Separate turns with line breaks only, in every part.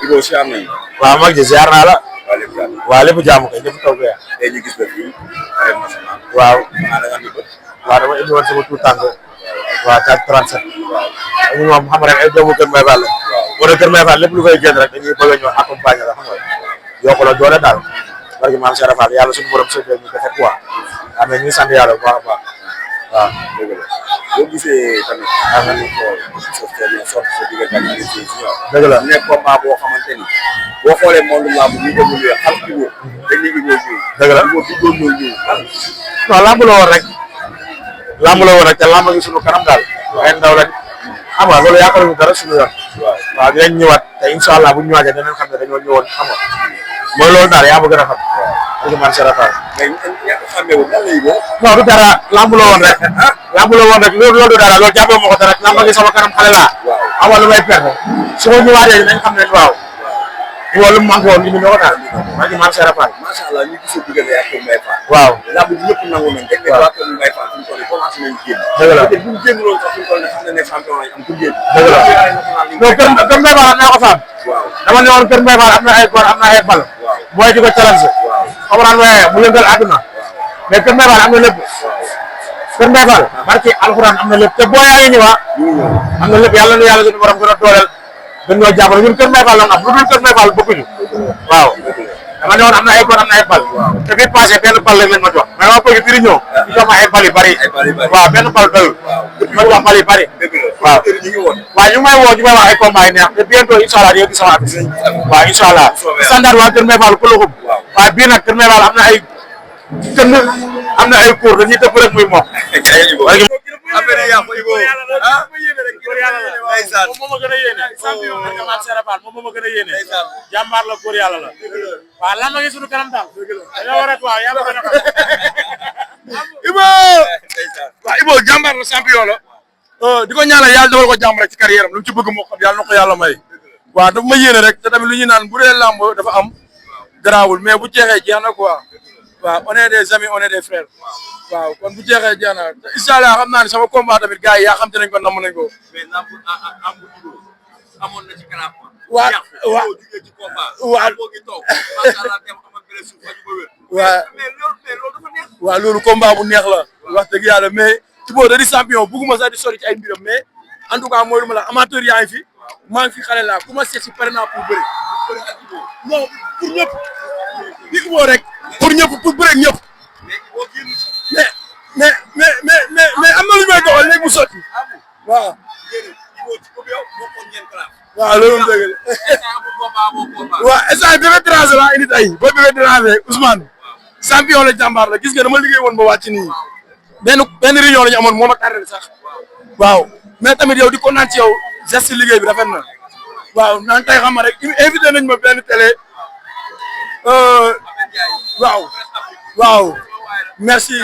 Ibo si am nañu.
waaw mag ji ziar naa la.
waa lépp jàmm.
waaw lépp jàmm kay ñëpp taw bi.
tey ñu gis la fii arène nationale.
waaw.
xanaa da nga andi bët.
waaw dama indi woon sama tuut tànk. waaw 37. ñu moom xam rek ay doomu Kër Mbaye Fall la. waaw Kër Mbaye Fall lépp lu fay génn rek dañuy bëgg a ñëw accompagner la xam nga yokk la doole daal. barke maam Cheikh Fall yàlla suñu borom sëñ ñu defee quoi. waaw mais ñu ngi sant yàlla bu baax a baax. waaw
dëgg la boo gisee tamit.
waaw man
sa diggante ak Alioune Sèye Junior.
dëgg la
nekk combat boo xamante ni boo xoolee monde lamb ñu évolué xam Ibo dañ ne Ibo ñëw.
dëgg la
Ibo duggoon ñëw ñëw.
non lamb la woon rek. lamb la woon rek te lamb gi suñu kanam daal. ay ndaw lañ xam nga loolu yaakaaruñu dara suñu yoon. waaw dinañ ñëwaat te incha allah bu ñu ñëwaatee dinañ xam ne dañoo ñëwoon xam nga mooy loolu daal yaa ma gën a xam. waaw man Cheikh Fall.
mais ñàkk a xàmmee wu nan la Ibo.
non du dara lamb la woon rek. lamb la woon rek loolu du dara loolu jàppee ma ko dara lamb gi sama kanam xale laa. waaw amoon lu may perte su ma ñëwaatee dinañ xam ne waaw. loolu mu manqué woon ñu ko daal. maa ngi man Cheikh Fall.
macha allah ñu gisee diggante ak Kër Mbaye Fall.
waaw
lamb bi ñëpp nangu nañ. dañ ne waa Kër Mbaye Fall fi mu toll nii commencé nañ génn.
dëgg la
te bu ñu génn loolu sax fi mu toll nii xam na ne champion lañ am pour génn.
dëgg la non Kër Mbaye Fall am naa ko faam.
waaw
dama ne woon Kër Mbaye Fall am na ay góor am na ay bal. booy di ko challenge. xam nga waaye mu yëngal àdduna. mais Kër Mbaye Fall am na lépp. Kër Mbaye Fall barki alxuraan am na lépp te boo yaa ngi ñëwaat. am na lépp yàlla na yàlla suñu borom gën a dooleel. gën ñoo jàppale ñun Kër Mbaye Fall la am lu dul Kër Mbaye Fall bëgguñu. waaw dama ne woon am na ay góor am na ay bal. te bii passé benn bal lañ leen ma jox. mais waa Poggi fii ñëw. ñu jox ma ay bal yu bari. waaw benn bal doyul. ma jox bal yu bari. waaw waaw ñu ngi may woo ñu may wax ay combat yu neex te bientôt incha allah yéen gis sama affiche. waaw incha allah standard waa Kër Mbaye Fall ku loxum. waaw bii nag Kër Mbaye Fall am na ay tënn am na ay cours dañuy def rek muy mokk.
affaire yi yàqu Ibo ah ndeysaan
moom moo ma gën a yéene champion barke maam Serap Fall moom moo ma gën a yéene jàmbaar la góor yàlla la waaw lan ma ngi suñu kanam daal dañoo war a waaw yàlla gën a xam
Ibo waaw Ibo jàmbaar la champion la di ko ñaanal yàlla defal ko jàmm rek ci carrière am lu mu ci bëgg moo xam yàlla na ko yàlla may waaw dafa ma yéene rek te tamit lu ñu naan bu dee làmb dafa am garaawul mais bu jeexee jeex na quoi waaw on est des amis on est des frères waaw kon bu jeexee jeex na te incha allah xam naa ne sama combat tamit gars yi yaa xam te nañ ko namm nañ ko.
mais lamb am bu Ibo amoon na ci kanam.
waaw waaw
ci combat.
waaw
boo gi toog macha allah dem am ak blessure faju ba wér.
waaw
mais loolu dafa neex.
waaw loolu combat bu neex la. wax dëgg yàlla mais Ibo da di champion bugguma sax di sori ci ay mbiram mais en tout cas mooy lu ma la amateur yaa ngi fi maa ngi fi xale laa ku ma seet si pare naa pour bëri. non pour ñëpp di Ibo rek pour ñëpp pour bëri ñëpp. mais am na lu ñu may doxal léegi mu sotti waaw. waaw loolu dëgg la. waaw instant yii bébé tracé laa indi tey ba bébé tracé Ousmane champion la jàmbaar la gis nga dama liggéey woon ba wàcc nii benn réunion la ñu amoon moo ma tardé sax waaw mais tamit yow di kontaan ci yow geste liggéey bi rafet na waaw naan tey xam nga rek invité nañ ma benn télé waaw merci.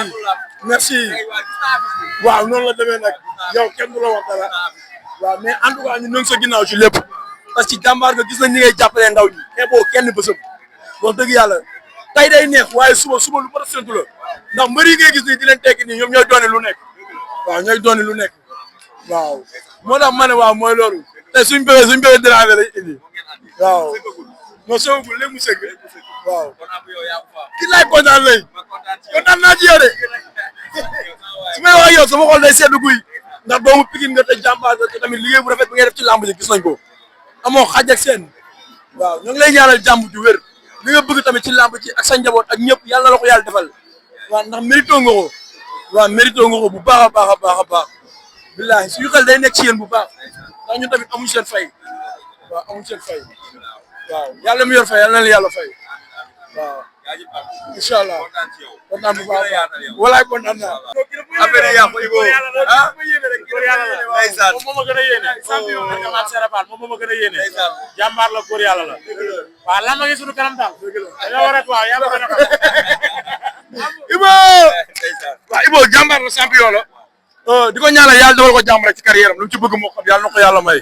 waaw noonu la demee nag yow kenn du la wax dara waaw mais en tout cas ñun ñoo ngi sa ginnaaw ci lépp parce que jàmbaar nga gis nañ ñi ngay jàppalee ndaw ñi xeeboo kenn bësëm wax dëgg yàlla tey day neex waaye suba lu mën a séntu la ndax mbër yi ngay gis nii di leen tekki nii ñoom ñooy doone lu nekk waaw ñooy doone lu nekk waaw moo tax ma ne waaw mooy loolu tey suñ bëggee dérangé lañ indi waaw non sëgagul léegi mu sëgg waaw ki laay kontaan lay kontaan naa ci yow de su may wax yow sama xol day sedd guy ndax doomu Pikine nga te jàmbaar nga te tamit liggéey bu rafet bi ngay def ci làmb ji gis nañ ko amoo xaj ak seen waaw ñu ngi lay ñaanal jàmm ju wér li nga bëgg tamit ci làmb ji ak sa njaboot ak ñëpp yàlla la ko yàlla defal waaw ndax mérito nga ko waaw mérito nga ko bu baax a baax a baax a baax billahi suñu xel day nekk ci yéen bu baax ndax ñun tamit amuñ seen fay waaw amuñ seen fay waaw yàlla mu yor fay yàlla na la yàlla fay waaw incha allah kontaan bu baax walaay kontaan naa.
affaire yi yàqu Ibo ah ndeysaan
moom moo ma gën a yéene champion barke maam Serap Fall moom moo ma gën a yéene jàmbaar la góor yàlla la waaw lan ma ngi suñu kanam daal dañoo war a waaw yàlla gën a xam
Ibo waaw Ibo jàmbaar la champion la di ko ñaanal yàlla defal ko jàmm rek ci carrière am lu mu ci bëgg moo xam yàlla na ko yàlla may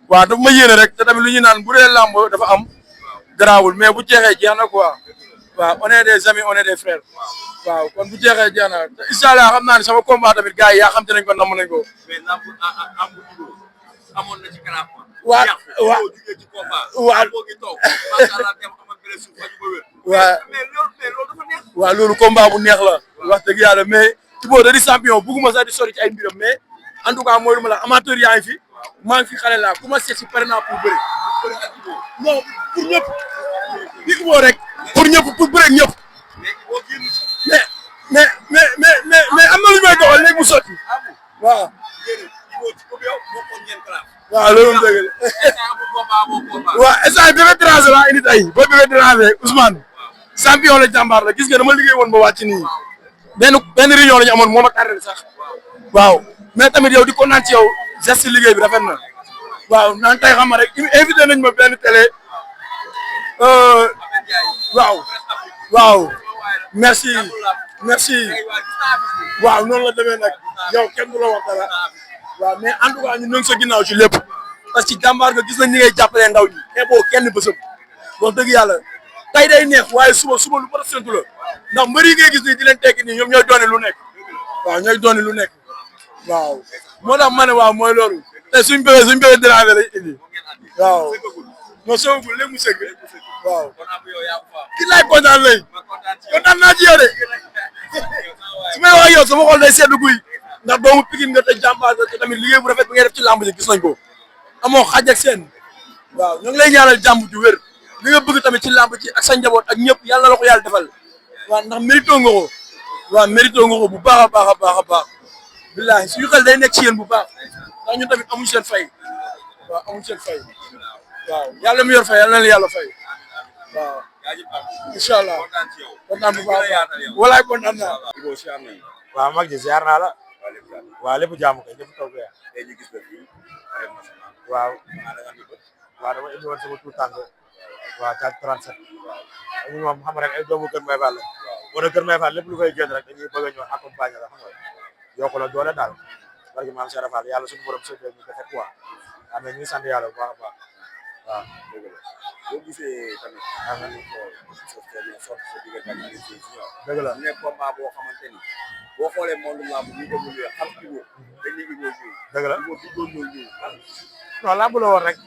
waaw dafa ma yéene rek te tamit lu ñu naan bu dee làmb dafa am garaawul mais bu jeexee jeex na quoi waaw on est des amis on est des frères waaw kon bu jeexee jeex na te incha allah xam naa ne sama combat tamit gars yi yaa xam te nañ ko namm nañ ko.
mais lamb am bu Ibo amoon na ci kanam.
waa waaw waaw waaw loolu combat bu neex la wax dëgg yàlla mais Thibaut da di champion bugguma sax di sori ci ay mbiram mais en tout cas mooy lu ma la amateur yaa ngi fi maa ngi fi xale laa ku ma seet si pare naa pour bëri non pour ñëpp di Thibaut rek pour ñëpp pour bëri ñëpp mais am na lu ñu may doxal léegi mu sotti waaw. waaw loolu dëgg la waaw instant yii Bébé Traoré laa indi tey ba Bébé Traoré Ousmane champion la jàmbaar la gis nga dama liggéey woon ba wàcc nii benn réunion la ñu amoon moo ma tardé sax waaw mais tamit yow di kontaan ci yow geste liggéey bi rafet na waaw naan tey xam nga rek invité nañ ma benn télé waaw merci waaw noonu la demee nag yow kenn du la wax dara waaw mais en tout cas ñun ñoo ngi sa ginnaaw ci lépp parce que jàmbaar nga gis nañ ni ngay jàppalee ndaw ñi xeeboo kenn bësam wax dëgg yàlla tey day neex waaye suba lu mën a séntu la ndax mbër yi ngay gis nii di leen tekki nii ñoom ñooy doone lu nekk waaw ñooy doone lu nekk waaw moo tax ma ne waaw mooy loolu te suñ bëggee déranger lañ indi waaw non soogul léegi mu sëgg waaw ki laay kontaan lay kontaan naa ci yow de su may wax yow sama xol day seddu guy ndax doomu Pikine nga te jàmbaar te tamit liggéey bu rafet bi ngay def ci làmb ji gis nañ ko amoo xaj ak seen waaw ñu ngi lay ñaanal jàmm ju wér li nga bëgg tamit ci làmb ji ak sa njaboot ak ñëpp yàlla la ko yàlla defal waaw ndax mérito nga ko waaw mérito nga ko bu baax a baax a baax a baax billahi suñu xel day nekk ci yéen bu baax ndax ñun tamit amuñ seen fay waaw amuñ seen fay waaw yàlla mu yor fay yàlla na la yàlla fay waaw incha allah kontaan bu baax walaay kontaan naa
waaw mag ji ziar naa la waaw lépp jàmm kay ñëpp taw bi waaw waaw dama indi woon sama tout tànk waaw ca 37 ñu moom xam rek ay doomu Kër Mbaye Fall la wala Kër Mbaye Fall lépp lu fay génn rek dañuy bëgg a ñëw accompagner la xam nga yokku la doole daal barki maam Cheikh Fall yàlla suñu borom sëddee ñu defet quoi am na ñu ngi sant yàlla bu baax a baax waaw
boo gisee tamit
dëgg la
ne combat boo xamante ni boo xoolee monde lamb ñu évolué xam Thibaut dañuy évolué
dëgg la
non
lamb la woon rek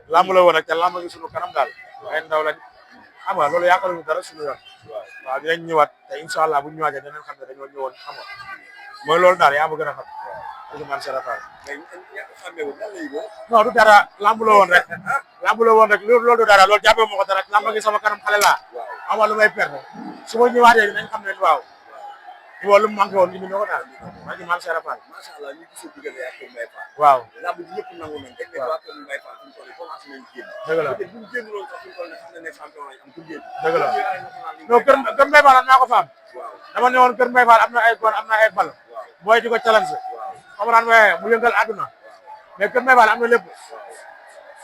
lamb la woon rek te lamb gi suñu kanam daal ay ndaw lañ xam nga loolu yaakaaruñu dara suñu yoon waaw dinañ ñëwaat te incha allah bu ñu ñëwaatee dinañ xam ne dañoo ñëwoon xam nga mooy loolu daal yaa ma gën a xam dëgg man Serapal non du dara lamb la woon rek lamb la woon rek loolu du dara loolu jàppee moo ko dara lamb gi sama kanam xale laa xam nga lu may perte su ma ñëwaatee dinañ xam ne waaw Thibaut lu mu manqué woon indi na ko daal maa ngi maam Serapal
macha allah ñu gisul diggante ak Kër Mbaye Fall
waaw
lamb ji ñëpp nangu nañ dañ ne waa Kër Mbaye Fall suñu toll commencé nañ génn
dëgg la
bu ñu génn loolu sax suñu toll xam ne champion lañ am pour génn
dëgg la non Kër Mbaye Fall am naa ko faam dama ne woon Kër Mbaye Fall am na ay góor am na ay bal mooy di ko challenge xam nga waaye mu yëngal àdduna mais Kër Mbaye Fall am na lépp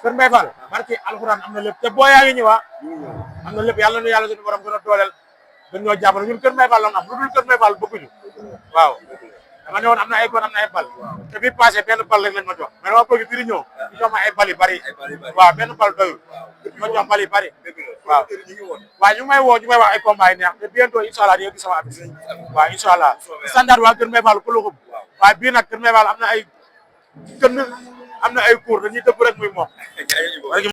Kër Mbaye Fall barki alxuraan am na lépp te boo yaa ngi ñëwaa am na lépp yàlla nu yàlla suñu borom gën a dooleel gën ñoo jàppale ñun Kër Mbaye Fall la am lu dul Kër Mbaye Fall bëgguñu waaw dama ne woon am na ay góor am na ay bal te bii passé benn bal rek lañ ma jox mais dama bëgg fii di ñëw ñu jox ma ay bal yu bari waaw benn bal doyul ma jox bal yu bari waaw waaw ñu may woo ñu may wax ay combat yi neex te bientôt incha allah di nga gis sama affiche waaw incha allah standard waa Kër Mbaye Fall ku luxum waaye bii nag Kër Mbaye Fall am na ay kën am na ay cours dañuy dëpp rek muy moom